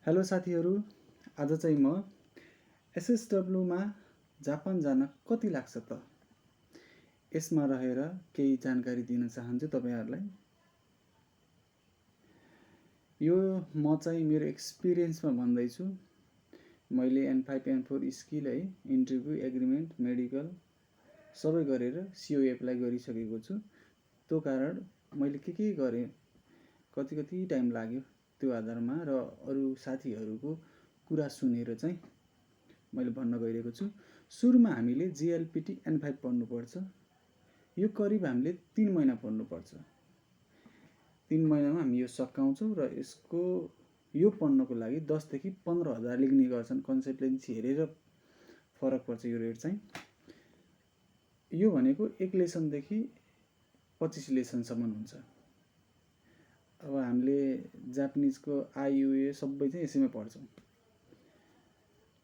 Hello साथीहरू, आज चाहिँ म एसएसडब्ल्यूमा जापान जान कति लाग्छ त यसमा रहेर केही जानकारी दिन चाहन्छु तपाईहरुलाई। यो म चाहिँ मेरो एक्सपिरियन्समा भन्दैछु। मैले N5 N4 स्किल है इन्टरभ्यु एग्रिमेन्ट मेडिकल सबै गरेर सिओ एप्लाई गरिसकेको छु। त्यो कारण मैले के गरे कति टाइम लाग्यो त्यो आधारमा र अरु साथीहरुको कुरा सुनेर चाहिँ मैले भन्न गइरहेको छु। सुरुमा हामीले JLPT N5 पढ्नु पर्छ। यो करिब हामीले 3 महिना पढ्नु पर्छ। 3 महिनामा हामी यो सकाउँछौं र यसको यो पढ्नको लागि 10 देखि 15 हजार लिने गर्छन्। कन्सल्टेन्सी हेरेर फरक पर्छ यो रेट चाहिँ। यो भनेको एक लेसन देखि 25 लेसन सम्म हुन्छ। अब हामीले जापानिजको आइयुए सबै चाहिँ यसैमा पढ्छौं।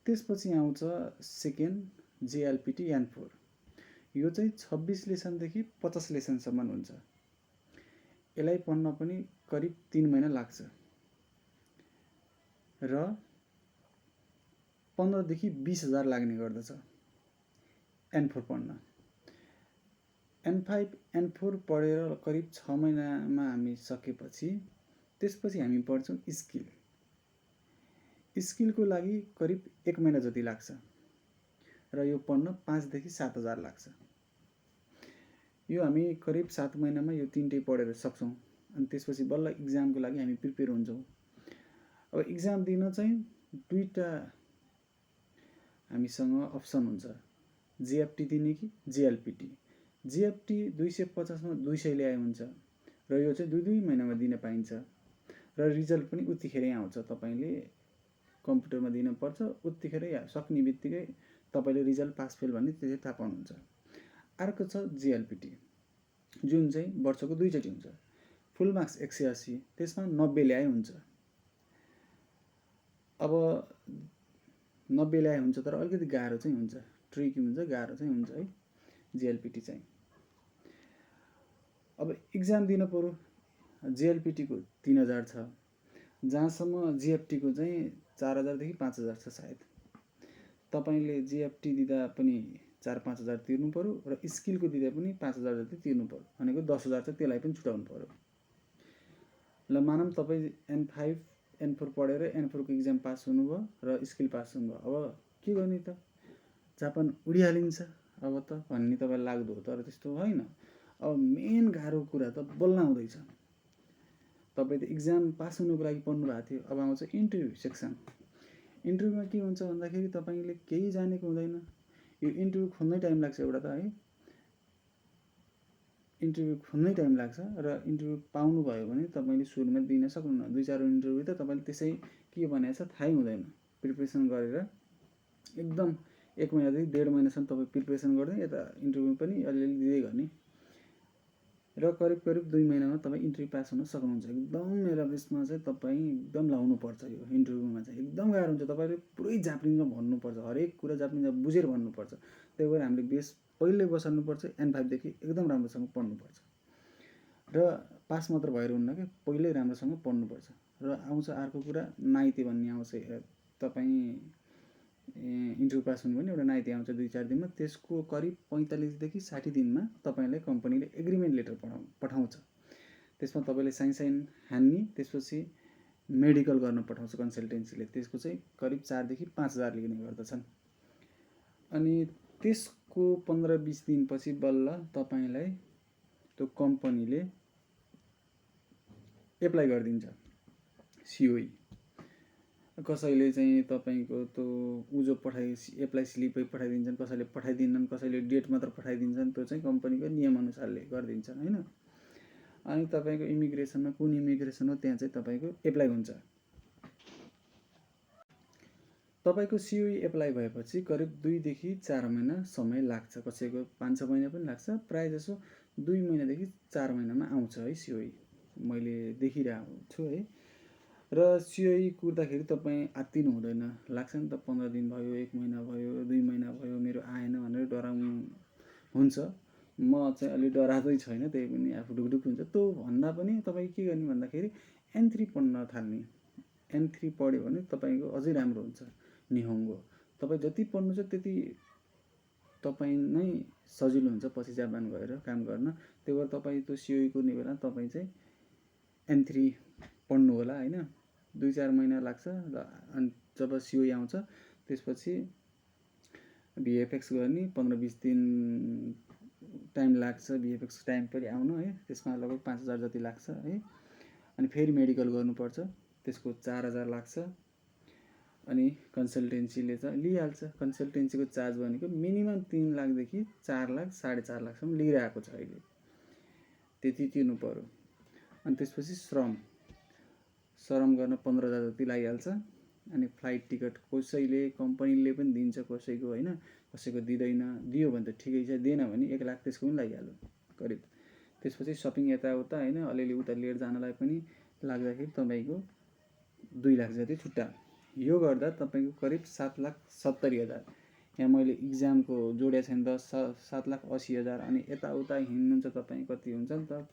त्यसपछि आउँछ सेकेन्ड JLPT N4। यो चाहिँ 26 लेसन देखि 50 लेसन सम्म हुन्छ। यसलाई पढ्न पनि करिब 3 महिना लाग्छ र 15 देखि 20 हजार लाग्ने गर्दछ N4 पढ्न। N5 N4 पढेर करिब 6 महिनामा हामी सकेपछि त्यसपछि हामी पढ्छौं स्किल। स्किलको लागि करिब 1 महिना जति लाग्छ र यो पढ्न 5 देखि 7 हजार लाग्छ। यो हामी करिब 7 महिनामा यो तीनटै पढेर सक्छौं अनि त्यसपछि बल्ल एक्जामको लागि हामी प्रिपेयर हुन्छौं। अब एक्जाम दिन चाहिँ दुईटा हामीसँग अप्सन हुन्छ, JFT दिने कि JLPT। JFT 250 मा 200 ल्याए हुन्छ र यो चाहिँ 2 महिनामा दिन पाइन्छ र रिजल्ट पनि उतिखेरै आउँछ। तपाईले कम्प्युटरमा दिन पर्छ, उतिखेरै सक्ने बित्तिकै तपाईले रिजल्ट पास फेल भन्ने त्यसै थाहा पाउनुहुन्छ। अर्को छ JLPT जुन चाहिँ वर्षको 2 चोटि हुन्छ। फुल मार्क्स 180, त्यसमा 90 ल्याए हुन्छ। अब 90 ल्याए हुन्छ तर अलिकति गाह्रो चाहिँ हुन्छ, ट्रिकी हुन्छ, गाह्रो चाहिँ हुन्छ है JLPT चाहिँ। अब एक्जाम दिन पर्यो। JLPT को 3000 छ, जहाँसम्म JFT को चाहिँ 4000 देखि 5000 छ सायद। तपाईले JFT दिदा पनि 4-5 हजार तिर्नु पर्यो र स्किल को दिदा पनि 5 हजार जति तिर्नु पर्यो। भनेको 10 हजार चाहिँ त्यसलाई पनि छुटाउनु पर्यो। ल मानौं तपाई N5 N4 पढेर N4 को एक्जाम पास हुनुभयो र स्किल पास हुनुभयो। अब के गर्ने त? जापान उडिहालिन्छ अब त भन्ने तपाईलाई लाग्दो हो, तर त्यस्तो होइन। अब मेन गाह्रो कुरा त बल्ल आउँदैछ। तपाई त एक्जाम पास हुनुको लागि पढ्नु भएको थियो। अब आउँछ इन्टरभ्यु सेक्सन। इन्टरभ्युमा के हुन्छ भन्दाखेरि तपाईले केही जानेको हुँदैन। यो इन्टरभ्यु खोज्नै टाइम लाग्छ एउटा त है। इन्टरभ्यु खोज्नै टाइम लाग्छ र इन्टरभ्यु पाउनु भयो भने तपाईले सुरुमा दिन सक्नुहुन्न। 2-4 इन्टरभ्यु त तपाईले त्यसै के भनेको छ थाहै हुँदैन। प्रिपरेसन गरेर एकदम 1 महिना देखि 1.5 महिनासम्म तपाई प्रिपरेसन गर्दै यता इन्टरभ्यु पनि अलिअलि दिँदै गर्ने र करिब 2 महिनामा तपाई इन्टरभ्यु पास हुन सक्नुहुन्छ। एकदम मेरो बेसमा चाहिँ तपाई एकदम लाउनु पर्छ यो इन्टरभ्युमा चाहिँ। एकदम गाह्रो हुन्छ। तपाईले पुरै जापानिजमा भन्नु पर्छ, हरेक कुरा जापानिजमा बुझेर भन्नु पर्छ। त्यही भएर हामीले बेस पहिले बसाल्नु पर्छ। N5 देखि एकदम राम्रोसँग पढ्नु पर्छ र पास मात्र भएर हुन्न के, पहिले राम्रोसँग पढ्नु पर्छ। र आउँछ अर्को कुरा नाइते भन्ने आउँछ। तपाई इन्टरभ्यु पास हुनु भने एउटा नाइते आउँछ 2-4 दिनमा। त्यसको करिब 45 देखि 60 दिनमा तपाईलाई कम्पनीले एग्रिमेन्ट लेटर पठाउँछ। त्यसमा तपाईले साइन हान्ने, त्यसपछि मेडिकल गर्न पठाउँछ कन्सल्टेन्सीले। त्यसको चाहिँ करिब 4 देखि 5 हजार लिने गर्दछन्। अनि त्यसको 15-20 दिनपछि बल्ल तपाईलाई त्यो कम्पनीले एप्लाई गरिदिन्छ सिओई। कसैले चाहिँ तपाईको त्यो उजो एप्लाई स्लिपै पठाइदिन्छन्, कसैले पठाइदिन्नन्, कसैले डेट मात्र पठाइदिन्छन्। त्यो चाहिँ कम्पनीको नियम अनुसारले गरिदिन्छन् हैन। अनि तपाईको इमिग्रेसनमा कुन इमिग्रेसन हो त्यहाँ चाहिँ तपाईको एप्लाई हुन्छ। तपाईको सिओई एप्लाई भएपछि करिब 2 देखि 4 महिना समय लाग्छ। कसैको 5-6 महिना पनि लाग्छ। प्राय जसो 2 महिना देखि 4 महिनामा आउँछ है सिओई। मैले देखिरहेको छु है। र सिओई कुर्दाखेरि तपाई आत्तिनु हुँदैन। लाग्छ नि त 15 दिन भयो, 1 महिना भयो, 2 महिना भयो मेरो आएन भनेर डराउनु हुन्छ। म चाहिँ अलि डरादै छैन, त्यही पनि आफू ढुकढुक हुन्छ। त्यो भन्दा पनि तपाई के गर्ने भन्दाखेरि N3 पढ्न थाल्ने। N3 पढ्यो भने तपाईँको अझै राम्रो हुन्छ निहोङ्गो। तपाईँ जति पढ्नु छ त्यति तपाईँ नै सजिलो हुन्छ पछि जापान गएर काम गर्न। त्यही भएर तपाईँ त्यो सिओई कुर्ने बेला तपाईँ चाहिँ N3 पढ्नु होला होइन। 2-4 महिना लाग्छ र अनि जब सिओई आउँछ त्यसपछि VFX गर्ने 15-20 दिन टाइम लाग्छ। VFX टाइम पनि आउनु है, त्यसमा लगभग 5,000 जति लाग्छ है। अनि फेरि मेडिकल गर्नुपर्छ, त्यसको 4,000 लाग्छ। अनि कन्सल्टेन्सीले चाहिँ लिइहाल्छ। कन्सल्टेन्सीको चार्ज भनेको मिनिमम 3 लाखदेखि 4 लाख 4.5 लाखसम्म लिइरहेको छ अहिले, त्यति तिर्नु पर्यो। अनि त्यसपछि श्रम गर्न 15,000 जति लागिहाल्छ। अनि फ्लाइट टिकट कसैले कम्पनीले पनि दिन्छ, कसैको होइन, कसैको दिँदैन। दियो भने त ठिकै छ, दिएन भने 1 लाख त्यसको पनि लागिहाल्यो करिब। त्यसपछि सपिङ यताउता होइन अलिअलि उता लिएर जानलाई पनि लाग्दाखेरि तपाईँको 2 लाख जति छुट्टा। यो गर्दा तपाईँको करिब 7,70,000। यहाँ मैले इक्जामको जोडेको छैन 7,80,000। अनि यताउता हिँड्नुहुन्छ तपाईँ, कति हुन्छ नि त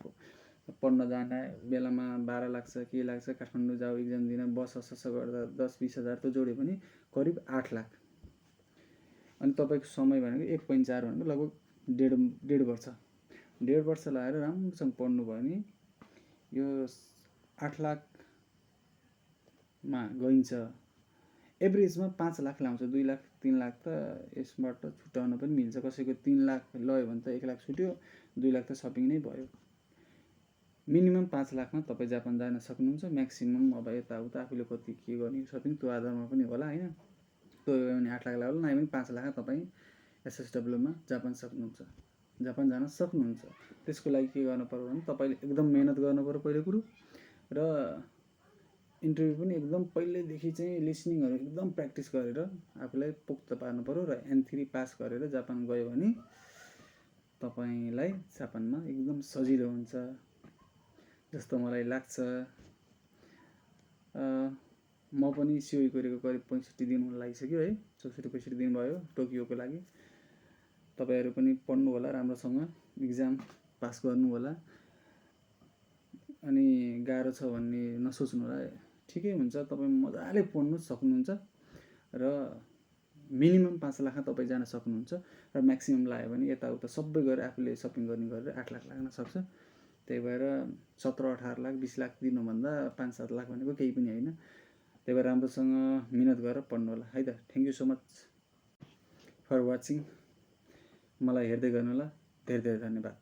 पढ्न जाने बेलामा 12 लाग्छ, के लाग्छ, काठमाडौँ जाऊ इक्जाम दिन, बस गर्दा 10-20,000 त जोड्यो भने करिब 8 लाख। अनि तपाईँको समय भनेको 1.4 भनेको लगभग डेढ वर्ष। 1.5 वर्ष लगाएर राम्रोसँग पढ्नु भयो भने यो 8 लाखमा गइन्छ। एभरेजमा 5 लाख लाउँछ, 2 लाख 3 लाख त यसबाट छुट्याउन पनि मिल्छ। कसैको 3 लाख लयो भने त 1 लाख छुट्यो, 2 लाख त सपिङ नै भयो। मिनिमम 5 लाखमा तपाईँ जापान जान सक्नुहुन्छ। म्याक्सिमम अब यताउता आफूले कति के गर्ने सपिङ त्यो आधारमा पनि होला होइन। त्यो भने 8 लाख लाग्यो, नभए पनि 5 लाखमा तपाईँ SSWमा जापान जान सक्नुहुन्छ। त्यसको लागि के गर्नु पर्यो भने तपाईँले एकदम मेहनत गर्नु पर्यो पहिलो कुरो, र इन्टरभ्यू पनि एकदम पहिल्यैदेखि चाहिँ लिसनिङहरू एकदम प्र्याक्टिस गरेर आफूलाई पोख्त पार्नु पर्यो। र N3 पास गरेर जापान गयो भने तपाईँलाई जापानमा एकदम सजिलो हुन्छ जस्तो मलाई लाग्छ। म पनि सिओई गरेको करिब 65 दिन लागिसक्यो है, 64-65 दिन भयो टोकियोको लागि। तपाईँहरू पनि पढ्नु होला राम्रोसँग, इक्जाम पास गर्नु होला। अनि गाह्रो छ भन्ने नसोच्नु होला, ठिकै हुन्छ। तपाईँ मजाले पढ्नु सक्नुहुन्छ र मिनिमम 5 लाखमा तपाईँ जान सक्नुहुन्छ। र म्याक्सिमम लाग्यो भने यताउता सबै गरेर आफूले सपिङ गर्ने गरेर 8 लाख लाग्न सक्छ। त्यही भएर 17-18 लाख 20 लाख दिनुभन्दा 5-7 लाख भनेको केही पनि होइन। त्यही भएर राम्रोसँग मिहिनेत गरेर पढ्नु होला है त। Thank you so much for watching. मलाई हेर्दै गर्नु होला। धेरै धेरै धन्यवाद।